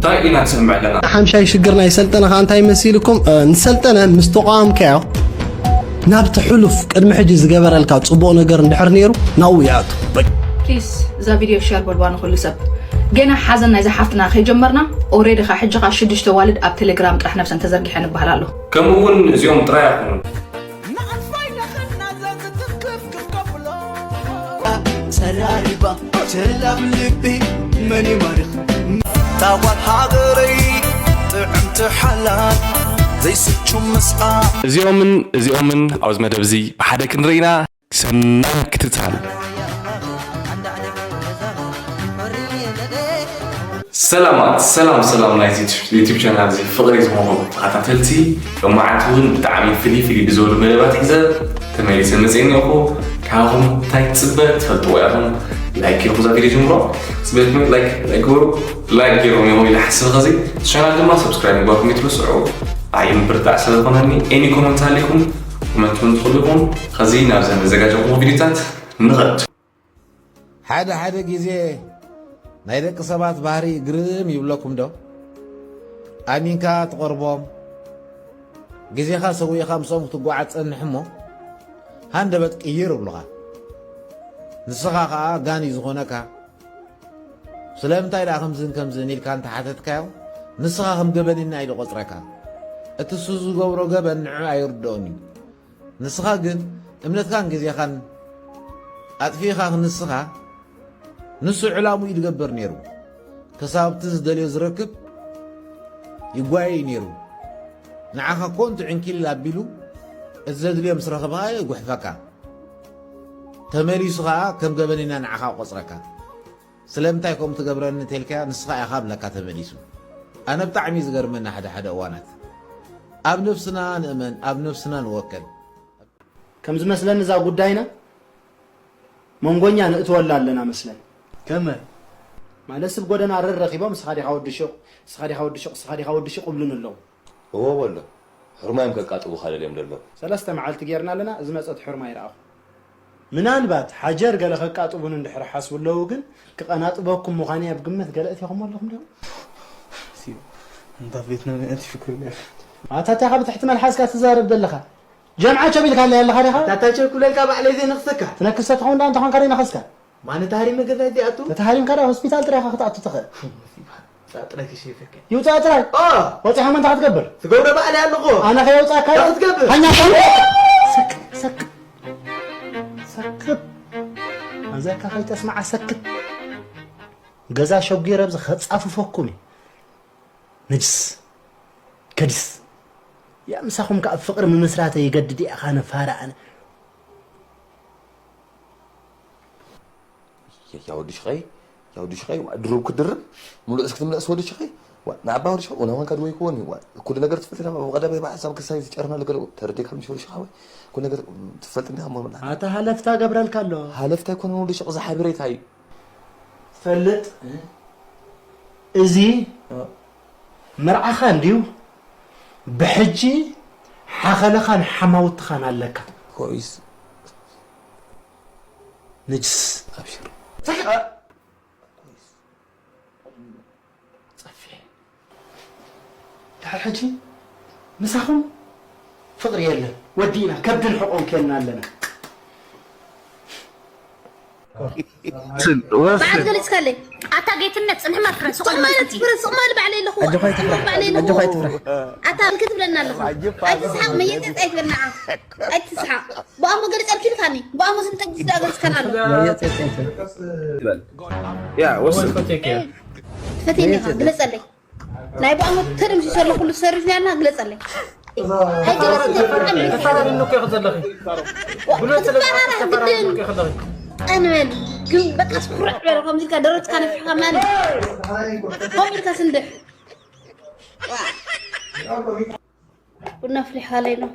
እንታይ ኢና ንሰምዕ ኣለና? ሓምሻይ ሽግር ናይ ሰልጠነ ከዓ እንታይ መሲልኩም? ንሰልጠነ ምስ ተቃወምካዮ ናብቲ ሕሉፍ ቅድሚ ሕጂ ዝገበረልካ ፅቡቕ ነገር እንድሕር ነይሩ ናብኡ ይኣቱ። ፕሊስ እዛ ቪድዮ ሸር በልዋ ንኩሉ ሰብ። ገና ሓዘን ናይዛ ሓፍትና ከይጀመርና ኦሬዲ ካ ሕጂ ካ ሽዱሽተ ዋልድ ኣብ ቴሌግራም ጥራሕ ነብሰን ተዘርጊሐን ይበሃል ኣሎ። ከምኡ እውን እዚኦም ጥራይ ኣይኮኑን። ተራሪባ ትላብ ልቢ መን ይማርኽ ታዋል ሃገረይ ጥዕምቲ ሓላል ዘይስቹ ምስኣ እዚኦምን እዚኦምን ኣብዚ መደብ እዚ ብሓደ ክንርኢና ሰናይ ክትታል። ሰላማት ሰላም ሰላም ናይዚ ዩቲብ ቻናል እዚ ፍቕሪ ዝኾንኩም ተኸታተልቲ፣ ሎማዓንቲ እውን ብጣዕሚ ፍልይ ፍልይ ብዝበሉ መደባት ሒዘ ተመሊሰ መፅእ እኒኦኹ። ካባኹም እንታይ ትፅበ ትፈልጥዎ ኢኹም። ላይክ ጌርኩም እዛ ቪድዮ ጀምሮ። ፅበት ላይክ ላይክ ግበሩ። ላይክ ጌሮም እዮም ኢለ ሓስብ። ኸዚ ቻናል ድማ ሰብስክራይብ ምግባርኩም ይትረስዑ። ኣይ ምብርታዕ ስለ ዝኾነኒ ኤኒ ኮመንት ኣሊኹም ኮመንት እውን ትኽእሉ ኢኹም። ኸዚ ናብዘን ዘዘጋጀኹም ቪድዮታት ንኸድ። ሓደ ሓደ ግዜ ናይ ደቂ ሰባት ባህሪ ግርም ይብለኩም ዶ? ኣሚንካ ትቐርቦም፣ ግዜኻ ሰዊእኻ ምስኦም ክትጓዓዝ ትጸንሕ እሞ ሃንደበት ቅይር እብሉኻ። ንስኻ ኸኣ ጋን እዩ ዝኾነካ። ስለምንታይ ደኣ ከምዝን ከምዝን ኢልካ እንተሓተትካዮ ንስኻ ከም ገበነኛ እዩ ዝቖጽረካ። እቲ እሱ ዝገብሮ ገበን ንዕኡ ኣይርድኦን እዩ። ንስኻ ግን እምነትካን ግዜኻን ኣጥፊእኻ ንስኻ ንሱ ዕላምኡ እዩ ዝገብር ነይሩ። ክሳብ እቲ ዝደልዮ ዝረክብ ይጓየ እዩ ነይሩ። ንዓኻ ኮንቱ ዕንኪል ኣቢሉ እቲ ዘድልዮ ምስ ረኸብኻዮ ይጉሕፈካ። ተመሊሱ ኸኣ ከም ገበነኛ ንዓኻ ይቖጽረካ። ስለምንታይ ከምኡ ትገብረኒ እንተልካዮ ንስኻ ኢኻ ብለካ ተመሊሱ። ኣነ ብጣዕሚ እዩ ዝገርመኒ ሓደ ሓደ እዋናት። ኣብ ነብስና ንእመን፣ ኣብ ነብስና ንወከል። ከም ዝመስለኒ እዛ ጉዳይና መንጎኛ ንእትወላ ኣለና መስለን። ከመ? ማለት ስብ ጎደና ረር ረኺቦም እስኻ ዲኻ ወዲ ሹቕ፣ እስኻ ዲኻ ወዲ ሹቕ፣ እስኻ ዲኻ ወዲ ሹቕ እብሉን ኣለዉ። እዎ በሎ። ሕርማዮም ከቃጥቡኻ ደልዮም ደለዉ። ሰለስተ መዓልቲ ጌርና ኣለና፣ ዝመጸት ሕርማ ይረኣኹ። ምናልባት ሓጀር ገለ ከቃጥቡን እንድሕር ሓስቡ ኣለዉ ግን ክቐናጥበኩም ምዃነይ ኣብ ግምት ገለ እቲኹሞ ኣለኹም ዶ? እንታ ቤትና ነቲ ፍክር ነር ኣታ እንታይ ካብ ትሕቲ መልሓስካ ትዛረብ ዘለኻ? ጀምዓ ቸብ ኢልካ ኣለይ ኣለኻ ዲኻ? ኣታ ቸብ ክብለልካ ባዕለይ ዘይነኽሰካ። ትነክሰ ትኸውን ዳ እንተኾንካ ዘይነኸስካ? ማነ ተሃሪመ ገዛ እዚኣቱ? ተተሃሪምካ ዳ ሆስፒታል ጥራይ ኢኻ ክትኣቱ ትኽእል። ጻጥረክ ሸፈከ። ይውጻእ ጥራይ። ኦ! ወጺኻ መን ክትገብር? ትገብረ ባዕለይ ኣለኹ። ኣነ ከየውጻእካ ዶ? ክትገብር። ሃኛ ሰክት ሰክት ሰክት። ኣዛካ ከይተስማዓ ሰክት። ገዛ ሸጒረ ኣብዚ ከጻፍፈኩም እዩ። ነጅስ ከዲስ። ያ ምሳኹም ከኣ ፍቕሪ ምምስራተ ይገድድ እያ ኻነ ፋራ ኣነ። ያ ወዲ ሽኸይ ያ ወዲ ሽኸይ ድሩብ ክድርብ ምሉእ እስኪ ትምለስ ወዲ ሽኸይ። ንዓባ ወዲ ሽኸይ ኡና ዋንካ ድወይ ክወን ዋ ኩሉ ነገር ትፈልጥ ኢና ብቐደም ይባ ሓሳብ ክሳይ ዝጨርና ነገር ተረዲካ ምሽ ወዲ ሽኻወይ ኩሉ ነገር ትፈልጥ እንዲኻ ሞ ኣታ ሃለፍታ ገብረልካ ኣሎ። ሃለፍታ ይኮነ ወዲ ሽቕ ዝሓብሬታ እዩ። ትፈልጥ እዚ መርዓኻ እንድዩ ብሕጂ ሓኸለኻን ሓማውትኻን ኣለካ። ኮይስ ንጅስ ኣብሽር። ጸፊሕ ድሓር ሕጂ ምሳኹም ፍቕሪ የለን ወዲእና ከብድን ሕቖን ኬንና ኣለና። ባዕል ገሊጽካለይ ኣታ ጌትነት ጽንሕማ ፍረ ሱቕ ማለት ፍረ ሱቕ ማለት ባዕለይ ኣለኹ ኣጆኻ ይትፍራ ባዕለይ ኣለኹ ኣጆኻ ይትፍራ ኣታ እንክ ትብለና ኣለኹ ኣይትስሓቕ መየት ኣይትበልና ኣይትስሓቕ ብኣሞ ገሊጸልኪ ኢልካኒ ብኣሞ ስንተ ግዜ ኣገልጽካና ኣሎ መየት ኣይትበል ያ ወስን ፈቴኒ ግለጸለይ ናይ ብኣሞ ተደምሲሱ ኣሎ ኩሉ ተሰሪዝና ግለጸለይ ተፋራሪኑ እኮ ኢኺ ዘለኺ። ብሎ ስለ ተፋራራ ተፋራሪኑ እኮ ኢኺ ዘለኺ። ኣንበል ግን በቃ ስኩርዕ በል ከምዚ ኢልካ ደረትካ ነፊሕካ ማን ከምኡ ኢልካ ስንድሕ ቡና ኣፍሊሕካለይ ነው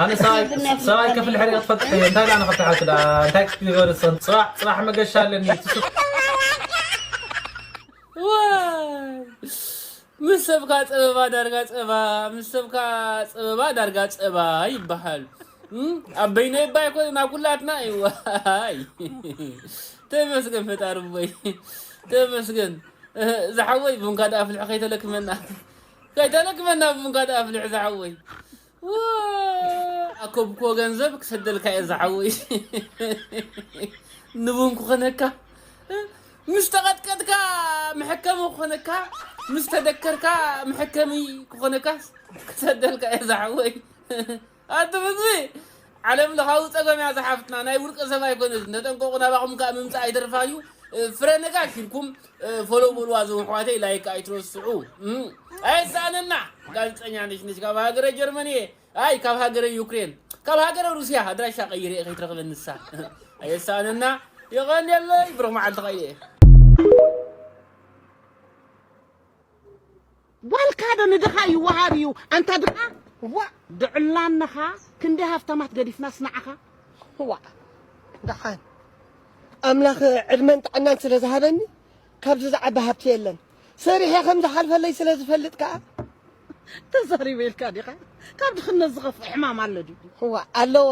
ኣነ ሰብኣይ ሰብኣይ ከፍልሕ ሪኦ ትፈልጥ እንታይ ዳ ንኸፍልሓልክ ዳ እንታይ ክትገበርሰን ፅባሕ ፅባሕ መገሻ ኣለኒ ትስፍ ዋይ ምስ ሰብካ ጸበባ ዳርጋ ጸባ ምስ ሰብካ ጸበባ ዳርጋ ጸባ ይበሃል። እም፣ ኣብ በይነይ እባ ኣይኮነን ኣብ ኩላትና እዩ። ዋይ ተመስገን ፈጣሪ እቦይ ተመስገን። ዝሓወይ ቡንካ ደኣ ኣፍልሕ ከይተለክመና፣ ከይተለክመና ቡንካ ደኣ ኣፍልሕ ዝሓወይ። ዋ፣ ኣኮብኮ ገንዘብ ክሰደልካ እየ ዝሓወይ። ንቡን ክኾነካ፣ ምስ ተቐጥቀጥካ መሐከሚ ክኾነካ፣ ምስ ተደከርካ መሐከሚ ክኾነካ ክሰደልካ እየ ዝሓወይ። ኣቲ ምግቢ ዓለም ለኻዊ ጸገም እያ ዝሓፍትና፣ ናይ ውልቀ ሰብ ኣይኮነትን። ተጠንቀቑ፣ ናባኹም ከኣ ምምጻእ ኣይተርፋን እዩ። ፍረ ነጋሽ ኢልኩም ፎሎው በልዋ፣ እዞም ኣሕዋተይ ላይክ ኣይትረስዑ። እም፣ ኣይሰኣነና። ጋዜጠኛ ነሽነሽ ካብ ሃገረ ጀርመን እየ። ኣይ፣ ካብ ሃገረ ዩክሬን፣ ካብ ሃገረ ሩስያ። ኣድራሻ ቀይረ እየ ከይትረኽበኒ ንሳ። ኣየሰኣነና። የቐንየለይ፣ ብሩኽ መዓልቲ ኸይደ እየ። ጓልካ ዶ ንድኻ ይወሃብ እዩ ኣንታ ድኻ። ዋ፣ ድዕላንኻ ክንደይ ሃፍታማት ገዲፍናስ ንዓኻ። ዋ፣ ደሓን ኣምላኽ ዕድመን ጥዕናን ስለ ዝሃበኒ ካብዚ ዝዓቢ ሃብቲ የለን። ሰሪሐ ከም ዝሓልፈለይ ስለ ዝፈልጥ ከኣ። ተዛሪበ ኢልካ ዲኻ? ካብ ድኽነት ዝኸፍእ ሕማም ኣሎ ድዩ? ዋ፣ ኣለወ።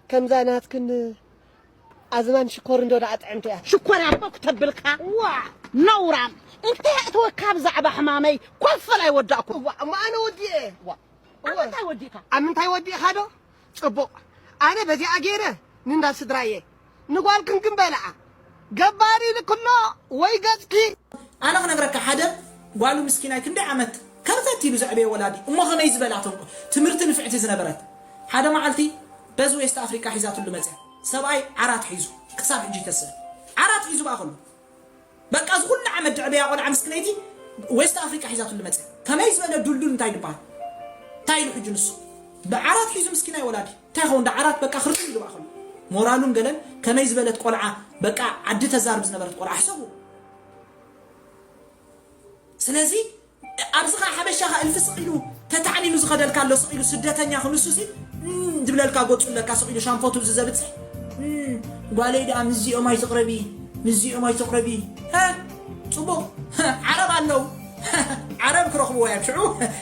ከምዛ ናትክን ኣዝማን ሽኮር እንዶ ደኣ ጥዕምቲ እያ። ሽኮር ኣቦ ክተብልካ። ዋ፣ ነውራም። እንታይ ኣእተወካ ብዛዕባ ሕማመይ ኮፈል ኣይወዳእኩ። ዋ፣ እሞ ኣነ ወዲኤ። ዋ፣ ኣብ እንታይ ወዲእካ? ኣብ ምንታይ ወዲእካ ዶ? ጽቡቕ። ኣነ በዚኣ ገይረ ንንዳ ስድራየ ንጓልክን ግን በልዓ። ገባሪ ልክሎ ወይ ገጽኪ። ኣነ ክነግረካ፣ ሓደ ጓሉ ምስኪናይ ክንደይ ዓመት ከርተት ኢሉ ዘዕበየ ወላዲ፣ እሞ ከመይ ዝበላ ተንኮ ትምህርቲ ንፍዕቲ ዝነበረት፣ ሓደ መዓልቲ በዚ ዌስት ኣፍሪቃ ሒዛትሉ መጽያ። ሰብኣይ ዓራት ሒዙ ክሳብ ሕጂ ይተስእ። ዓራት ሒዙ በኣ ከሎ በቃ፣ እዚ ኩሉ ዓመት ድዕበያ ቆልዓ ምስክነይቲ ዌስት ኣፍሪቃ ሒዛትሉ መጽያ። ከመይ ዝበለ ዱልዱል እንታይ ድበሃል? እንታይ ኢሉ ሕጂ ንሱ? ብዓራት ሒዙ ምስኪናይ ወላዲ። እንታይ ይኸውን ዳ ዓራት በቃ ክርትም ኢሉ በኣ ከሎ። ሞራሉን ገለን ከመይ ዝበለት ቆልዓ፣ በቃ ዓዲ ተዛርብ ዝነበረት ቆልዓ ሕሰቡ። ስለዚ ኣብዚ ኸዓ ሓበሻ ኸዓ እልፊ ስቕ ኢሉ ተታዕኒኑ ዝኸደልካ ኣሎ፣ ስቕ ኢሉ ስደተኛ ክንሱ ሲ እም፣ ድብለልካ፣ ገጹ ኣለካ ስቕ ኢሉ ሻንፎቱ እዚ ዘብጽሕ። እም፣ ጓለይ ደኣ ምስዚኦም ኣይትቕረቢ፣ ምስዚኦም ኣይትቕረቢ። ሀ፣ ጽቡቕ። ዓረብ ኣለዉ። ዓረብ ክረኽብዎ እዮም። ሽዑ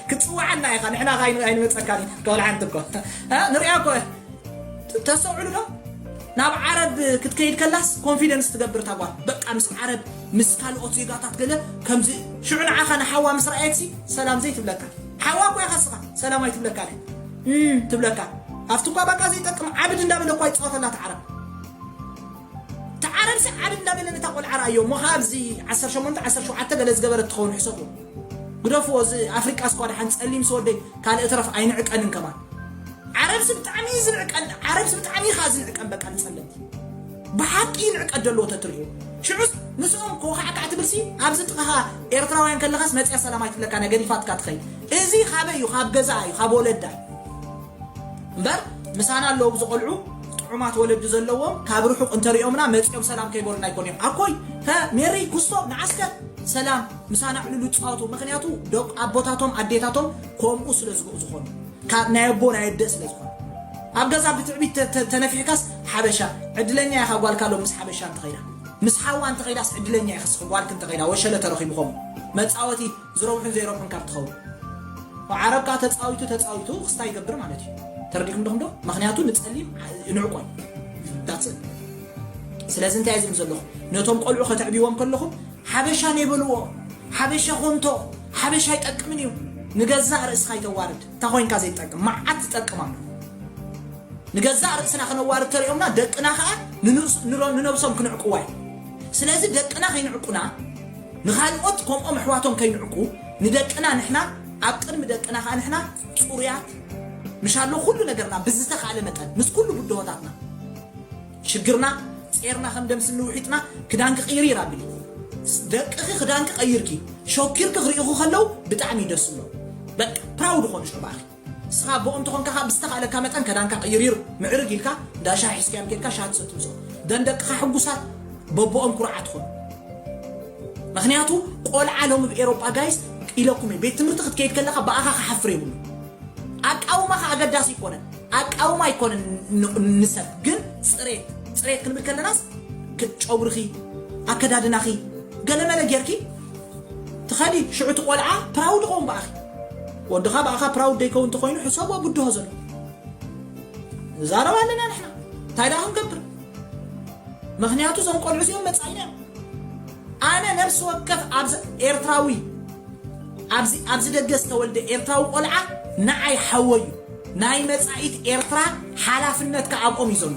ክትጽውዓና ኢኻ፣ ንሕና ኸዓ ኣይን-፣ ኣይንመጸካን ኢና። ከወልዓንቲ እኮ። ሀ፣ ንሪኣ እኮ። ተ-፣ ተስተውዕሉ ዶ? ናብ ዓረብ ክትከይድ ከላስ ኮንፊደንስ ትገብር እታ ጓል። በቃ ምስ ዓረብ፣ ምስ ካልኦት ዜጋታት ገለ ከምዚ። ሽዑ ንዓኻ ንሓዋ ምስ ረኣየትሲ ሰላም ዘይትብለካ። ሓዋ እኮ ኢኻ እስኻ፣ ሰላም ኣይትብለካን እያ። እም፣ ትብለካ። ኣብቲ እኳ በቃ ዘይጠቅም ዓብድ እንዳበለ እኳ ይጻወተላ እታ ዓረብ። እታ ዓረብሲ ዓብድ እንዳበለ ነታ ቆልዓ ረኣዮ። እሞ ኸኣ ኣብዚ ዓሰርተ ሸሞንተ ዓሰርተ ሸውዓተ ገለ ዝገበረት ትኸውን ሕሰቡ። ግደፍዎ፣ እዚ ኣፍሪቃ እስኳ ደሓን ጸሊም ስወደይ ካልእ ትረፍ ኣይንዕቀንን ከማን። ዓረብሲ ብጣዕሚ እዩ ዝንዕቀን፣ ዓረብሲ ብጣዕሚ እዩ ኸኣ ዝንዕቀን በቃ ንጸለምቲ። ብሓቂ ይንዕቀ ደሎ ተትርእዩ። ሽዑስ ምስኦም ኮኻዕካዕ ትብልሲ ኣብዚ ጥቓኻ ኤርትራውያን ከለኻስ መጽያ ሰላም ኣይትብለካ፣ ናይ ገዲፋትካ ትኸይድ። እዚ ኻበይ እዩ? ካብ ገዛኣ እዩ፣ ካብ ወለዳ እዩ። እምበር ምሳና ኣለዉ ዝቖልዑ ጥዑማት ወለዲ ዘለዎም ካብ ርሑቕ እንተሪኦምና መጺኦም ሰላም ከይበሉና ኣይኮን እዮም። ኣኮይ፣ ሀ፣ ሜሪ፣ ኩስቶ፣ ንዓስከር ሰላም ምሳና ዕልሉ ይጻወቱ። ምኽንያቱ ደቂ ኣቦታቶም ኣዴታቶም ከምኡ ስለ ዝግ-፣ ዝኾኑ ካብ ናይ ኣቦ ናይ ኣደ ስለ ዝኾኑ ኣብ ገዛ ብትዕቢት ተ-፣ ተ-፣ ተነፊሕካስ ሓበሻ ዕድለኛ ኢኻ። ጓልካ ሎ ምስ ሓበሻ እንተኸይዳ ምስ ሓዋ እንተኸይዳስ ዕድለኛ ኢኻ። ስኽ ጓልክ እንተኸይዳ ወሸለ ተረኺቡ ኸምኡ መጻወቲ ዝረብሑን ዘይረብሑን ካብ ትኸውን። ዓረብ ከኣ ተጻዊቱ ተጻዊቱ ክስታይ ይገብር ማለት እዩ። ተረዲኹም ዲኹም ዶ? ምኽንያቱ ንጸሊም ንዕቆ እዩ። That's it። ስለዚ እንታይ እየ ዝብል ዘለኹ? ነቶም ቆልዑ ከተዕብይዎም ከለኹም ሓበሻ ነይበልዎ፣ ሓበሻ ኮንቶ፣ ሓበሻ ኣይጠቅምን እዩ። ንገዛእ ርእስኻ ይተዋርድ። እንታይ ኮይንካ ዘይትጠቅም? መዓት ዝጠቅም ኣሎ። ንገዛእ ርእስና ክነዋርድ ተሪኦምና ደቅና ከኣ ንንስ-፣ ንሮ-፣ ንነብሶም ክንዕቅዋ እዩ። ስለዚ ደቅና ከይንዕቁና ንኻልኦት ከምኦም ኣሕዋቶም ከይንዕቁ ንደቅና ንሕና ኣብ ቅድሚ ደቅና ከኣ ንሕና ጽሩያት ምሻሎ ኩሉ ነገርና ብዝተኻእለ መጠን ምስ ኩሉ ብድሆታትና ሽግርና ጼርና ከም ደምስኒ ውሒጥና ክዳንኪ ቅይሪ ይራብኒ ደቅኺ ክዳንኪ ቀይርኪ ሾኪርኪ ክርእኹ ከለዉ ብጣዕሚ ደስ ብሎ በቃ ፕራውድ ኾኑ ሽዑ ብኣኺ ንስኻ ኣቦኦም ተኾንካ ኸዓ ብዝተኻእለካ መጠን ከዳንካ ቅይሪር ምዕርግ ኢልካ እንዳ ሻሂ ሒዝካዮም ኬድካ ሻሂ ትሰቲ ምስኦም ደን ደቅኻ ሕጉሳት በቦኦም ኩርዓት ኾኑ ምኽንያቱ ቆልዓ ሎሚ ብ ኤሮጳ ጋይስ ኢለኩም እየ ቤት ትምህርቲ ክትከይድ ከለኻ ብኣኻ ክሓፍር የብሉ ኣቃውማኻ ኣገዳሲ ኣይኮነን ኣቃውማ ኣይኮነን ንሰብ ግን ፅሬት ፅሬት ክንብል ከለናስ ጨጉርኺ ኣከዳድናኺ ገለመለ ጌርኪ ትኸዲ ሽዑ እቲ ቆልዓ ፕራውድ ኸውን ብኣኺ ወድኻ ብኣኻ ፕራውድ ደይከውን እንተኾይኑ ሕሰቦ ብድሆ ዘሎ ንዛረብ ኣለና ንሕና እንታይ ደኣ ክንገብር ምኽንያቱ እዞም ቆልዑ እዚኦም መጻኢና እዮም ኣነ ነፍሲ ወከፍ ኣብዚ ኤርትራዊ ኣብዚ ኣብዚ ደገ ዝተወልደ ኤርትራዊ ቆልዓ ንዓይ ሓወዩ ናይ መጻኢት ኤርትራ ሓላፍነት ከኣብኦም እዩ ዘሎ።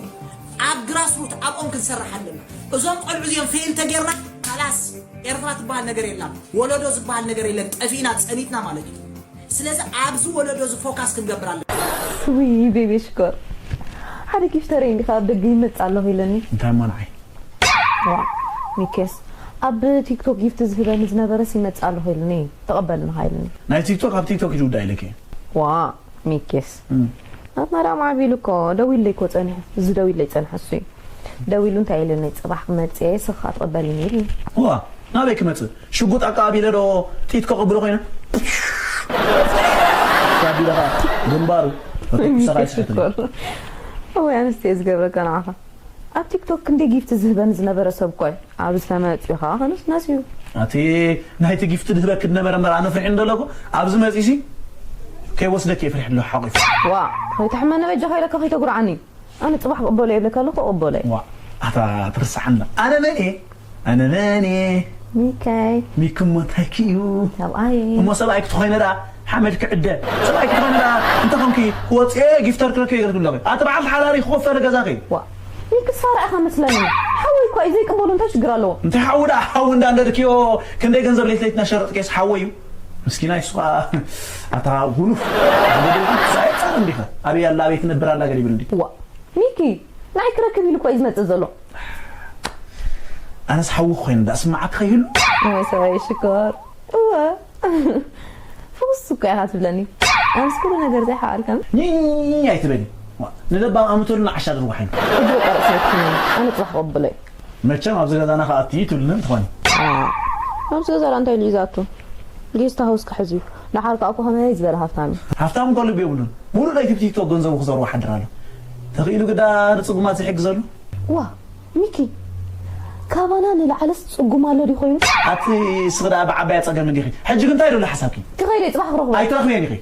ኣብ ግራስሩት ኣብኦም ክንሰርሕ ኣለና። እዞም ቆልዑ እዚኦም ፌል ተጌርና ካላስ ኤርትራ ትበሃል ነገር የላን። ወለዶ ዝበሃል ነገር የለን። ጠፊእና ጸኒትና ማለት እዩ። ስለዚ ኣብዚ ወለዶ እዚ ፎካስ ክንገብር ኣለና። ውይ ቤቢ ሽኮር ሓደ ጊፍተረይ እንዲኻ ኣብ ደገ ይመጽእ ኣለኹ ኢለኒ። እንታይ እሞ ንዓይ ዋ ሚኬስ ኣብ ቲክቶክ ጊፍት ዝህበኒ ዝነበረስ ይመጽእ ኣለኹ ኢልኒ። ተቐበልኒ ኢልኒ። ናይ ቲክቶክ ኣብ ቲክቶክ ይውዳ ኢለኪ። ዋ ሚኬስ ኣብ መርያም ዓቢሉ እኮ ደዊለይ እኮ ጸኒሑ። እዚ ደዊለይ ጸንሐ እሱ እዩ። ደዊሉ እንታይ ኢልኒ? ጽባሕ ክመጽእ እየ ስኻ ትቐበልኒ ኢልኒ። ዋ ናበይ ክመጽእ ሽጉጥ ኣቃቢለ ዶ ጥይት ከቐብሎ ኮይነ ቢለ ግንባሩ ተኩሰኻ ይስሕትኒ። እወይ ኣንስቲ እየ ዝገብረካ ንዓኻ። ኣብ ቲክቶክ ክንደይ ጊፍት ዝህበኒ ዝነበረ ሰብ እኮ እዩ። ኣብዚ ተመጺኡ ከዓ ክንስ ነስዩ። ኣቲ ናይቲ ጊፍት ድህበኪ ዝነበረ እምበር ኣነ ፍሪሕ እንደለኩ ኣብዚ መጺሲ ከይወስደኪ እየ ፍሪሕ ኣለኩ ሓቂፉ። ዋ ከይትሕመኒ በጃኻ ኢለካ ከይተጉርዓኒ። ኣነ ጽባሕ ክቕበሎ እየ ብለካ ኣለኹ ክቕበሎ እየ። ዋ ኣታ ትርስዓና ኣነ መን እየ ኣነ መን እየ ሚካይ ሚኪ እሞ እንታይ ክእዩ ሰብኣይ እሞ ሰብኣይ ክትኾይነ ደኣ ሓመድ ክዕደ ሰብኣይ ክትኾይነ ደኣ እንተ ኾንኪ ክወፅኤ ጊፍተር ክረክብ እየ ገርግለኺ ኣቲ በዓል ሓራሪ ክወፈረ ገዛኺ ዋ ሚኪ ሳራ ኢኻ መስለኒ ሓወይ እኳ እዩ ዘይቅበሎ እንታይ ሽግር ኣለዎ እንታይ ሓዊ ደኣ ሓዊ እንዳንደድክዮ ክንደይ ገንዘብ ሌት ሌት እናሸረጥክየስ ሓወይ እዩ ምስኪናይ እሱ ኸዓ ኣታ ጉኑፍ ዝገደልኩ ክሳይ ፃር እንዲኻ ኣበይ ኣላ ኣበይ ትነብር ኣላ ገለ ይብል እንዲ ዋ ሚኪ ንዓይ ክረክብ ኢሉ እኮ እዩ ዝመፅእ ዘሎ ኣነስ ሓዊ ኮይነ ዳ ስማዓት ከይህሉ ወይ ሰበይ ሽኮር እወ ፍኹስ እኮ ኢኻ ትብለኒ ኣነስ ኩሉ ነገር ዘይሓኣልከም ኝኝኝ ኣይትበሊ ንለባም ኣምተሉና ዓሻ ድርጉሓኒ እግሪ ቀረፅ ሰበትክኒ ኣነ ፅባሕ ቀብሎ እዩ መቸም ኣብዚ ገዛና ከኣቲ ትብልኒ እንትኾኒ ኣብዚ ገዛና እንታይ ኢሉ ይዛቱ ጌስት ሃውስ ክሕዝ እዩ ደሓር ከዓ እኮ ከመይ ዝበለ ሃፍታም እዩ ሃፍታም እኮ ልቢ የብሉን ሙሉእ ለይቲ ብቲክቶክ ገንዘቡ ክዘርዎ ሓድር ኣሎ ተኽኢሉ ግዳ ንፅጉማት ዝሕግዘሉ ዋ ሚኪ ካባና ንላዕለስ ፅጉም ኣሎ ድዩ ኮይኑ ኣቲ እስኺ ደኣ ብዓባያ ፀገም እንዲኺ ሕጂ ግን እንታይ ደሎ ሓሳብኪ ትኸይደ ፅባሕ ክረኽቦ ኣይትረኽብየን ኢኺ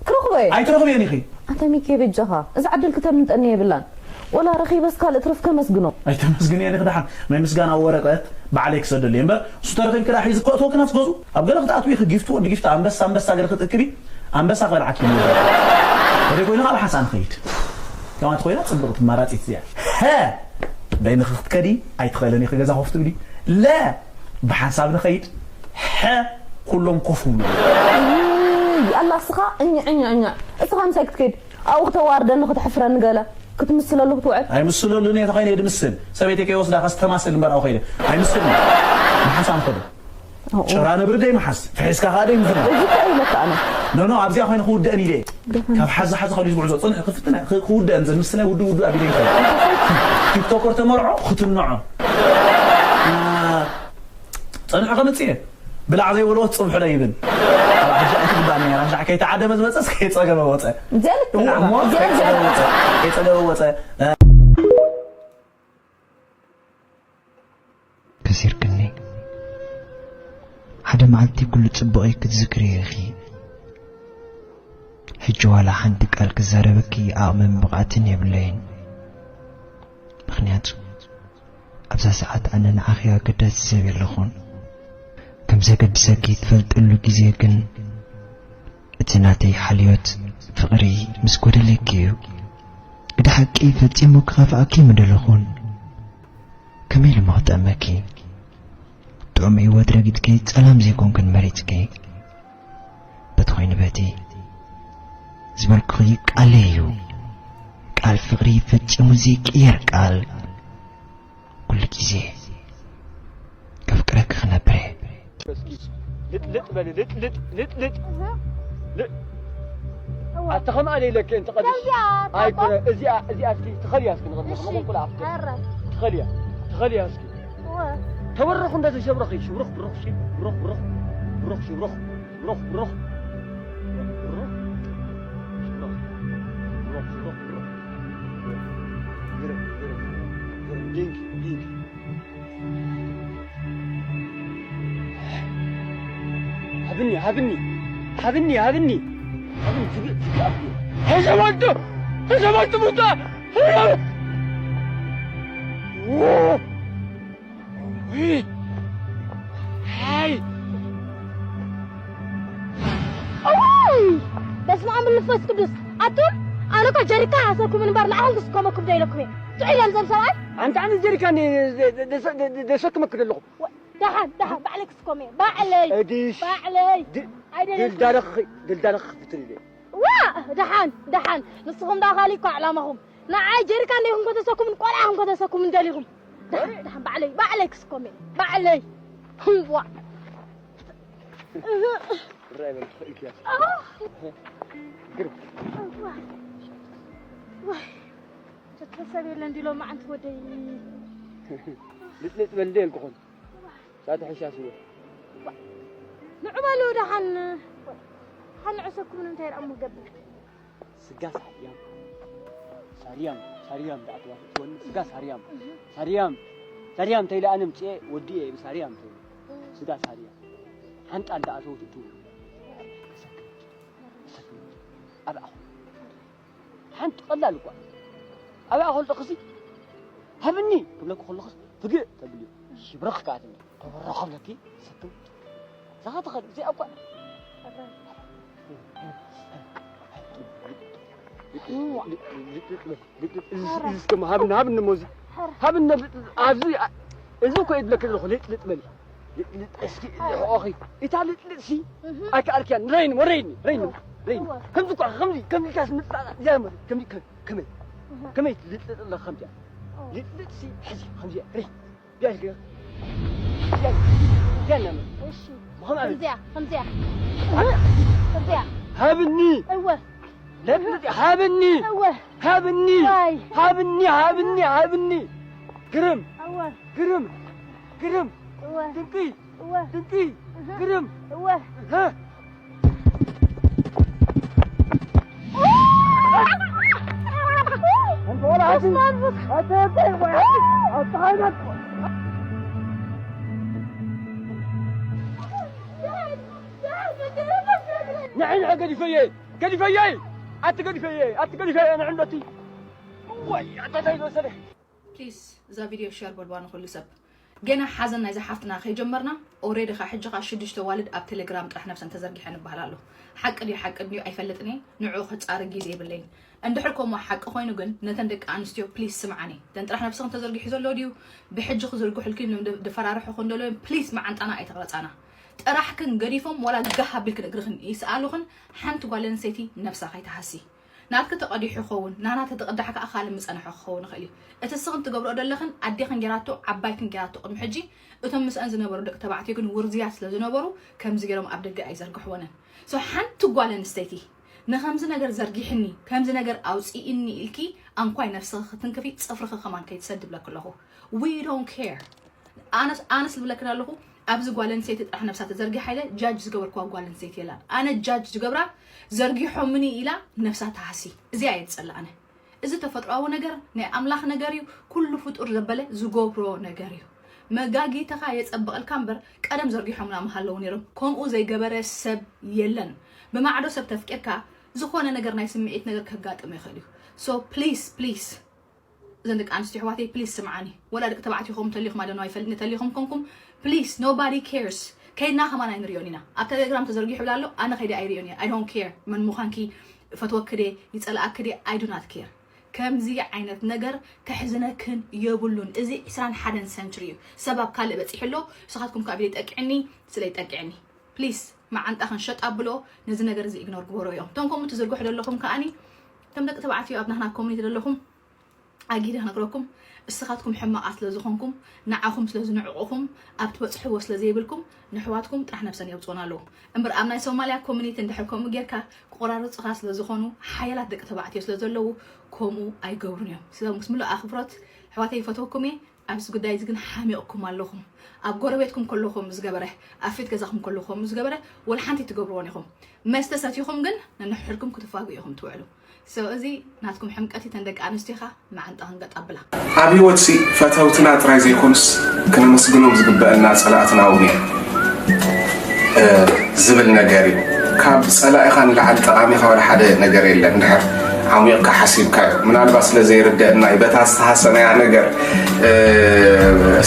ክረኽቦ እየ ኣይትረኽብየን ኢኺ ኣታ ሚኪ በጃኻ እዚ ዓድል ክተምልጠኒ የብላን ወላ ረኺበስ ካልእ ትርፍ ከመስግኖ ኣይተመስግንየን ኢኺ ደሓን ናይ ምስጋና ወረቀት ባዕለይ ክሰደሉ እየ እምበር እሱ ተረኺብኪ ደኣ ሒዙ ክእትወኪ ናብቲ ገዝኡ ኣብ ገለ ክትኣትዊ ኢኺ ጊፍቲ ወዲ ጊፍቲ ኣንበሳ ኣንበሳ ገለ ክትእክቢ ኣንበሳ ክበልዓኪ እሞ ወደ ኮይኑ ካብ ሓንሳ ንኸይድ ከማት ኮይና ፅብቕቲ ማራፂት እዚኣ ሀ በይንኺ ክትከዲ ኣይትኽእልን ኢኺ ገዛ ኮፍ ትብሊ ለ ብሓንሳብ ንኸይድ ሐ ኩሎም ኮፍ ብሉ ኣላ እስኻ እኛ እኛ እኛ እስኻ ምሳይ ክትከይድ ኣብኡ ክተዋርደኒ ክተሕፍረኒ ገለ ክትምስለሉ ክትውዕል ኣይምስለሉን እየ ተኾይነ ድምስል ሰበይተይ ከይወስዳ ከስተማስል እምበር ኣብኡ ከይደ ኣይምስልን ብሓንሳብ ንኸዶ ጭራ ነብሪ ደይ መሓዝ ፍሒዝካ ከዓ ደይ ምፍና እዚ ከዓ ኢለካ ኣነ ኖኖ ኣብዚኣ ኮይነ ክውደአን ኢለ ካብ ሓዚ ሓዚ ካብ ዝጉዕዞ ፅንሕ ክፍትና ክውደአን ዘምስለ ውዱ ውዱ ኣቢለ ይኸ ቲክቶከር ተመርዖ ክትንዖ ፀንሑ ከምፅእ እየ ብላዕ ዘይበልዎ ትፅብሑ ዶ ይብል ኣብ ሕጂ ኣይትግባእኒ እያ ራሻዕ ከይተዓደመ ዝመፀስ ከይፀገበ ወፀ እዚኣ ልክዕ እሞ እዚኣ እዚኣ ከይፀገበ ወፀ ከይፀገበ ወፀ ከሲርክኒ ሓደ መዓልቲ ኩሉ ፅቡቕ ክትዝክሪ ኢኺ ሕጂ ዋላ ሓንቲ ቃል ክዛረበኪ ዓቕምን ብቕዓትን የብለይን ምኽንያቱ ኣብዛ ሰዓት ኣነ ንዓኺ ኣገዳሲ ሰብ የለኹን ከም ዘገድሰኪ ትፈልጥሉ ግዜ ግን እቲ ናተይ ሓልዮት ፍቕሪ ምስ ጎደለኪ እዩ ግዳ ሓቂ ፈጺሙ ክኸፍኣኪ ምደለኹን ከመይ ኢሉ ምኽጠመኪ ጥዑም ህይወት ረጊጽኪ ጸላም ዘይኮንክን መሪጽኪ በቲ ኮይኑ በቲ ዝበልኩኺ ቃለይ እዩ ቃል ፍቕሪ ፈጺሙ ዘይቅየር ቃል ኩሉ ግዜ ከፍቅረኪ ክነብር እየ። ልጥልጥ በሊ ልጥልጥ ልጥልጥ ኣታ ከም ኣለ ኢለኪ እንተ ቀድሽ ኣይኮነ እዚኣ እዚኣ እስኪ ትኸልያ እስኪ ንቕድሚ ከመ ቁልዓ ትኸልያ ትኸልያ እስኪ ተበረኹ እንደ ተሸብረኺ ሽብሩኽ ብሩኽ ሲ ብሩኽ ብሩኽ ብሩኽ ሽብሩኽ ብሩኽ ብሩኽ ብሩኽ ሽብሩኽ ብሩኽ ሽብሩኽ ብሩኽ ግርም ግርም ግርም ዲንኪ ዲንኪ ሃብኒ ሃብኒ ሃብኒ ሃብኒ ሃብኒ ትግእ ትግእ ኣፍኒ ሕሰበልቱ ሕሰበልቱ ሙታ በስመ ኣብ መንፈስ ቅዱስ። ኣቱም ኣነ እኮ ጀሪካ ሃሰኩም እምበር ንዓኹም ክስከመኩም ዶ ኢለኩም እየ። ጥዑይ ኢሎም ዘም ሰብኣይ። ኣንተ ኣነ ጀሪካ ደሰክመክ ደለኹ። ደሓን ደሓን ባዕለይ ክስከም እየ። ባዕለይ እዲሽ ባዕለይ። ኣይደለኩም። ድልዳለኺ ድልዳለኺ ክትል ኢለ። ዋ ደሓን ደሓን ንስኹም ዳ ካሊእ እኮ ዕላማኹም። ንዓይ ጀሪካ እንዲኹም ከተሰኩምን ቆልዓኹም ከተሰኩምን ደሊኹም። ደሓን ደሓን ባዕለይ ባዕለይ ክስከም እየ። ባዕለይ። ዋ ራይ በል ትኽእል እያ። ግርም ተተሰብ የለ እንዲ ሎማዓንቲ ወደይ ልጥልጥ በል እንደ የልኩኹም ሳተ ሕሻ ስበ ንዑ በሉ ደሓን ሓን ዕሰኩም እንታይ ርኣሙ ገብር ስጋ ሳርያም ሳርያም ሳርያም ዳኣትዋ ትወኒ ስጋ ሳርያም ሳርያም ሳርያም ተይለ ኣነ ምፅኤ ወዲ እየ ብሳርያም ተይለ ስጋ ሳርያም ሓንጣ እንዳኣተው ትትው ኣብ ኣኹ ሓንቲ ቀላል እኳ ኣብ ኣኹ ልጠኽሲ ሃብኒ ክብለኩ ከለኹስ ፍግእ ተብልዩ ሽብረኽ ከኣ ትብል ተበረኸ ብለኪ ሰክም እዛ ትኸድ እዚኣ እኳ ሃብኒ ሃብኒ ሞዚ ሃብኒ ኣብዚ እዚ እኮ ይድለክ ዘለኹ ልጥልጥ በል እስኪ ሕቆኺ እታ ልጥልጥሲ ኣይከኣልክያን ረይኒ ወረይኒ ረይኒ ረይኒ ከምዚ እኮ ከምዚ ከምዚ ኢልካስ ምጥላጥ እዚኣ ማለት ከምዚ ከመይ ከመይ ልጥልጥ ኣለካ ከምዚኣ ልጥልጥሲ ሕዚ ከምዚኣ ረይ ቢያ እስኪ ቢያ ቢያ እናመ እሺ ከምዚኣ ከምዚኣ ከምዚኣ ሃብኒ እወ ለጥልጥ ሃብኒ እወ ሃብኒ ዋይ። ሃብኒ ሃብኒ ሃብኒ ግርም እወ ግርም ግርም እወ ድንቂ እወ ድንቂ እህ ግርም እወ እህ ንዐይ ንዐ ገዲፈየ ገዲፈየ ኣቲ ገዲፈየ ኣቲ ገዲፈየ ንዕንዶቲ ወይ ኣታ እንታይ ዝወሰደ ፕሊስ እዛ ቪድዮ ሸር በልዋ ንኹሉ ሰብ። ገና ሓዘን ናይዛ ሓፍትና ከይጀመርና ኦሬዲ ኻ ሕጂ ኻ ሽዱሽተ ዋልድ ኣብ ቴሌግራም ጥራሕ ነብሰን ተዘርጊሐን ይበሃል ኣሎ። ሓቂ ድዩ ሓቂ ድዩ ኣይፈልጥን እየ። ንዕኡ ክጻረ ግዜ የብለይን። እንድሕር ከምኡ ሓቂ ኮይኑ ግን ነተን ደቂ ኣንስትዮ ፕሊስ ስምዓኒ። ተን ጥራሕ ነብስኽን ተዘርጊሑ ዘሎ ድዩ ብሕጂ ክዝርግሑልኪ ኢሎም ድ- ድፈራርሑኺ እንደለዉ ፕሊስ መዓንጣና ኣይተቕረጻና። ጥራሕክን ገዲፎም ዋላ ጋህ ኣቢልክን እግርኽን ይስኣሉኽን ሓንቲ ጓል ኣንስተይቲ ነብሳ ከይትሃሲ። ናትኪ ተቐዲሑ ይኸውን፣ ናና ተተቐዳሕ ከኣ ካልእ ምጸንሖ ክኸውን ይኽእል እዩ። እቲ እስኽን ትገብርኦ ደለኽን ኣዴኽን ጌራቶ ዓባይክን ጌራቶ ቅድሚ ሕጂ እቶም ምስአን ዝነበሩ ደቂ ተባዕትዮ ግን ውርዝያት ስለ ዝነበሩ ከምዚ ጌሮም ኣብ ደገ ኣይዘርግሕወንን። So ሓንቲ ጓል ኣንስተይቲ ንኸምዚ ነገር ዘርጊሕኒ ከምዚ ነገር ኣውፅእኒ ኢልኪ ኣንኳይ ነብስኺ ክትንክፊ ፅፍርኺ ከማን ከይትሰዲ ብለኪ ኣለኹ። We don't care። ኣነስ ኣነስ ዝብለክን ኣለኹ ኣብዚ ጓል ኣንስተይቲ ጥራሕ ነብሳ ተዘርጊሓ ኢለ ጃጅ ዝገበርክዋ ጓል ኣንስተይቲ የላን። ኣነ ጃጅ ዝገብራ ዘርጊሖምኒ ኢላ ነብሳ ትሃሲ። እዚኣ እየ ዝጸልእ ኣነ። እዚ ተፈጥሮኣዊ ነገር ናይ ኣምላኽ ነገር እዩ። ኩሉ ፍጡር ዘበለ ዝገብሮ ነገር እዩ። መጋጊትኻ የጸብቐልካ እምበር ቀደም ዘርጊሖምና ምሃለዉ ነይሮም። ከምኡ ዘይገበረ ሰብ የለን። ብማዕዶ ሰብ ተፍቂርካ ዝኾነ ነገር ናይ ስምዒት ነገር ከጋጥም ይኽእል እዩ። So please please እዘን ደቂ ኣንስትዮ ኣሕዋተይ ፕሊስ ስምዓኒ ወላ ደቂ ተባዕትዮ ኹም ተሊኹም ኣደነው ኣይፈልጥኒ ተሊኹም ኮንኩም please nobody cares ከይድና ከማን ኣይንሪኦን ኢና ኣብ ቴሌግራም ተዘርጊሑ ብላ ኣሎ ኣነ ከይደ ኣይሪኦን እየ I don't care መን ምዃንኪ ይፈትወኪ ድየ ይጸልኣኪ ድየ I do not care ከምዚ ዓይነት ነገር ከሕዝነክን የብሉን እዚ ዕስራን ሓደን ሰንችሪ እዩ ሰብ ኣብ ካልእ በጺሑ ኣሎ ንስኻትኩም ካብ ኢለ ይጠቅዕኒ ስለ ይጠቅዕኒ ፕሊስ መዓንጣኽን ሸጥ ኣብልኦ ነዚ ነገር እዚ ኢግኖር ግበሮ እዮም እቶም ከምኡ ትዝርግሑ ዘለኹም ከኣኒ ከም ደቂ ተባዕትዮ ኣብ ናህና ኮሚኒቲ ዘለኹም ኣጊደ ክነግረኩም እስኻትኩም ሕማቓት ስለ ዝኾንኩም ንዓኹም ስለ ዝንዕቑኹም ኣብ ትበጽሕዎ ስለ ዘይብልኩም ንሕዋትኩም ጥራሕ ነብሰን የውጽኡና ኣለዉ እምበር ኣብ ናይ ሶማልያ ኮሚኒቲ እንድሕር ከምኡ ጌርካ ክቆራርጹኻ ስለ ዝኾኑ ሓያላት ደቂ ተባዕትዮ ስለ ዘለዉ ከምኡ ኣይገብሩን እዮም ስለ ምስ ምሉእ ኣኽብሮት ኣሕዋተይ ይፈትወኩም እየ ኣብዚ ጉዳይ እዚ ግን ሓሚቕኩም ኣለኹም ኣብ ጎረቤትኩም ከለኹም ዝገበረ ኣብ ፊት ገዛኹም ከለኹም ዝገበረ ወላ ሓንቲ ትገብርዎን ኢኹም መስተ ሰቲኹም ግን ነንሕድኩም ክትፋጉ ኢኹም ትውዕሉ So እዚ ናትኩም ሕምቀት እተን ደቂ ኣንስትዮኻ መዓንጣኽን ገጥ ኣብላ። ኣብ ህይወትሲ ፈተውትና ጥራይ ዘይኮኑስ ክነመስግኖም ዝግበአና ጸላእትና እውን እዮም ዝብል ነገር እዩ። ካብ ጸላኢኻ ንላዕሊ ጠቓሚኻ ወላ ሓደ ነገር የለን እንድሕር ዓሚቕካ ሓሲብካዮ። ምናልባት ስለ ዘይርደአና እዩ በታ ዝተሃሰናያ ነገር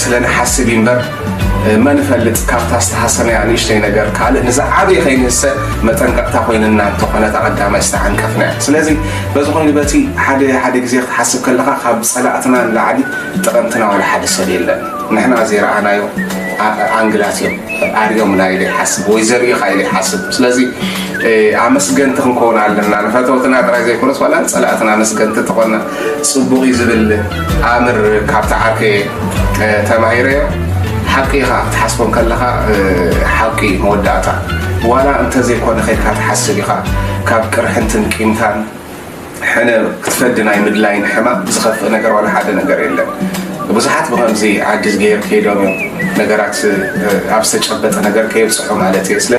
ስለ ንሓስብ እዩ እምበር መን ይፈልጥ፣ ካብታ ዝተሃሰነያ ንእሽተይ ነገር ካልእ ንዝዓበየ ከይንህሰ መጠንቀቕታ ኮይንና እንተኾነ እታ ቀዳማይ ዝተዓንቀፍናያ። ስለዚ በዚ ኮይኑ በቲ ሓደ ሓደ ግዜ ክትሓስብ ከለኻ ካብ ጸላእትና ንላዕሊ ጠቐምትና ዋላ ሓደ ሰብ የለን። ንሕና ዘይረኣናዮ ኣ- ኣንግላት እዮም ኣርእዮምና ኢለ ይሓስብ ወይ ዘርእዩኻ ኢለ ይሓስብ። ስለዚ ኣመስገንቲ ክንከውን ኣለና፣ ንፈተውትና ጥራይ ዘይኮነስ ዋላ ንጸላእትና ኣመስገንቲ ተኾና ጽቡቕ እዩ ዝብል ኣምር ካብቲ ዓርከየ ተማሂረዮ። ሓቂ ኢኻ ክትሓስቦ ከለኻ ሓቂ መወዳእታ ዋላ እንተዘይኮነ ከይድካ ትሓስብ ኢኻ። ካብ ቅርሕንትን ቂምታን ሕነ ክትፈዲ ናይ ምድላይን ሕማም ዝኸፍእ ነገር ዋላ ሓደ ነገር የለን። ብዙሓት ብኸምዚ ዓዲ ዝገይር ከይዶም እዮም ነገራት ኣብ ዝተጨበጠ ነገር ከየብፅሑ ማለት እየ። ስለ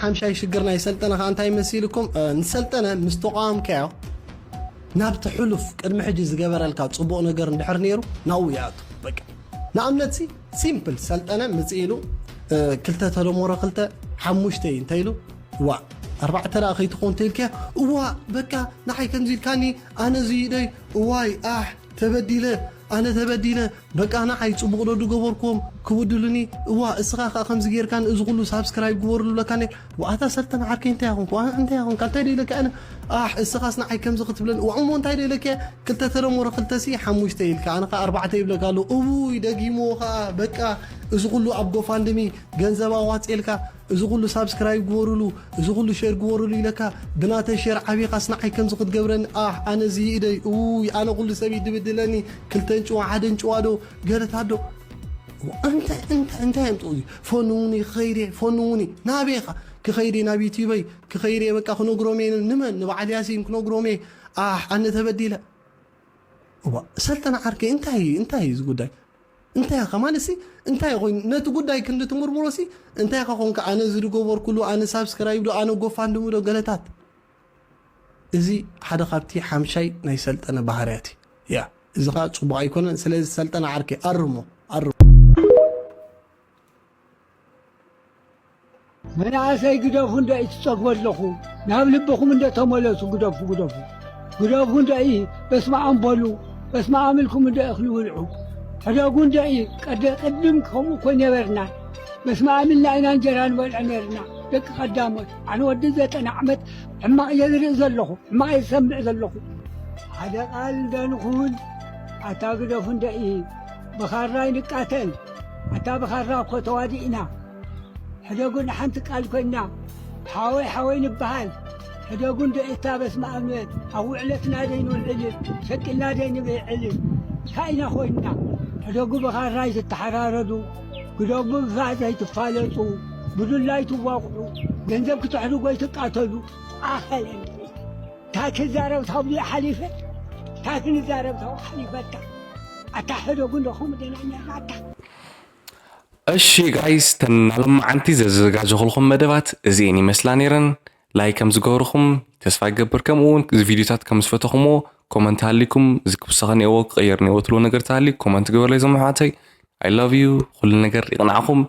ሓምሻይ ሽግር ናይ ሰልጠነ ከዓ እንታይ መሲልኩም? ንሰልጠነ ምስ ተቃወምካዮ ናብቲ ሕሉፍ ቅድሚ ሕጂ ዝገበረልካ ፅቡቕ ነገር እንድሕር ነይሩ ናብኡ ይኣቱ። በቃ ንኣብነት ሲ ሲምፕል ሰልጠነ ምፅ ኢሉ ክልተ ተደመሮ ክልተ ሓሙሽተ እዩ እንተ ኢሉ ዋ ኣርባዕተ ደኣ ከይትኾን ተኢልካ እዋ በቃ ንዓይ ከምዚ ኢልካኒ ኣነ ዝይደይ እዋይ ኣሕ ተበዲለ ኣነ ተበዲለ በቃ ንዓይ ፅቡቕ ዶ ድገበርኩም ክውድሉኒ እዋ እስኻ ከዓ ከምዚ ጌርካን እዚ ኩሉ ሳብስክራይብ ግበሩሉ ብለካኒ ዋኣታ ሰልጠነ ዓርከይ እንታይ ያኹንኩ እንታይ ያኹንካ እንታይ ደይለካ ኣነ ኣሕ እስኻስ ንዓይ ከምዚ ክትብለኒ ዋእሞ እንታይ ደይለካ ክልተ ተደመሮ ክልተ ሲ ሓሙሽተ ኢልካ ኣነ ከዓ ኣርባዕተ ይብለካ ኣሎ እውይ ደጊምዎ ከዓ በቃ እዚ ኩሉ ኣብ ጎፋንድሚ ገንዘብ ኣዋፅኤልካ እዚ ኩሉ ሳብስክራይብ ግበሩሉ እዚ ኩሉ ሼር ግበሩሉ ኢለካ ብናተይ ሼር ዓቢኻስ ንዓይ ከምዚ ክትገብረኒ ኣሕ ኣነ ዝይእደይ እውይ ኣነ ኩሉ ሰብ ይድብድለኒ ክልተን ጭዋ ሓደን ጭዋ ዶ ገለታት ዶ እንታይ እንታይ እንታይ የምፅኡ እዩ ፈንውኒ ክኸይድ እየ ፈንውኒ ናበይ ኢኻ ክኸይድ እየ ናብ ዩቲበይ ክኸይድ እየ በቃ ክነግሮም እየ ንመን ንበዓል ያሲን ክነግሮም እየ ኣሕ ኣነ ተበዲለ እዋ ሰልጠነ ዓርከይ እንታይ እንታይ እዩ እዚ ጉዳይ እንታይ ኢኻ ማለት ሲ እንታይ ኮይኑ ነቲ ጉዳይ ክንዲ ትምርምሮ ሲ እንታይ ኢኻ ኮንካ ኣነ እዚ ዝገበርኩሉ ኣነ ሳብስክራይብ ዶ ኣነ ጎፋንድሚ ዶ ገለታት እዚ ሓደ ካብቲ ሓምሻይ ናይ ሰልጠነ ባህርያት እዩ ያ እዚ ከዓ ፅቡቅ ኣይኮነን ስለዚ ሰልጠነ ዓርከይ ኣርሞ ኣርሞ መናእሰይ ግደፉ እንዶ እዩ ትጸግቡ ኣለኹ ናብ ልብኹም እንዶ ተመለሱ ግደፉ ግደፉ ግደፉ እንዶ እዩ በስመ ኣብ በሉ በስመ ኣብ ኢልኩም እንዶ እኽሊ ብልዑ ሕደጉ እንዶ እዩ ቀደ ቅድም ከምኡ እኮ ነበርና በስመ ኣብ ኢልና ኢና እንጀራ ንበልዖ ነርና ደቂ ቀዳሞት ኣነ ወዲ ዘጠና ዓመት ሕማቕ እየ ዝርኢ ዘለኹ ሕማቕ እየ ዝሰምዕ ዘለኹ ሓደ ቃል እንዶ ንኹን ኣታ ግደፉ እንዶ እዩ ብኻራ ይንቃተል ኣታ ብኻራ እኮ ተዋዲእና ሕደጉ ንሓንቲ ቃል ኮይና ሓወይ ሓወይ ንበሃል ሕደጉ እንዶ እታ በስመ ኣብ ንበል ኣብ ውዕለትና ደይ ንውዕል ሸቂልና ደይ ንብዕል እንታይ ኢና ኮይንና ሕደጉ ብኻራ ኣይትተሓራረዱ ግደጉ ብፋእ ዘይትፋለጡ ብዱላ ኣይትዋቕዑ ገንዘብ ክትሕድጉ ኣይትቃተሉ ኣኸለን እንታይ ክዛረብ ታብሊኡ ሓሊፈ እንታይ ክንዛረብ ታብኡ ሓሊፈታ ኣታ ሕደጉ እንዶ ከምኡ ደና ነርና ኣታ እሺ ጋይስ ተን ናሎማዓንቲ ዘዘጋጀኹልኹም መደባት እዚኤን ይመስላ ነይረን ላይክ ከም ዝገበርኹም ተስፋ ይገብር ከምኡ እውን እዚ ቪድዮታት ከም ዝፈተኹምዎ ኮመንት ሃሊኩም እዚ ክውሰኸ ነይዎ ክቕየር ነይዎ ትልዎ ነገር ተሃሊ ኮመንት ግበርለይ ዞም ኣሕዋተይ I love you ኩሉ ነገር ይቕናዕኹም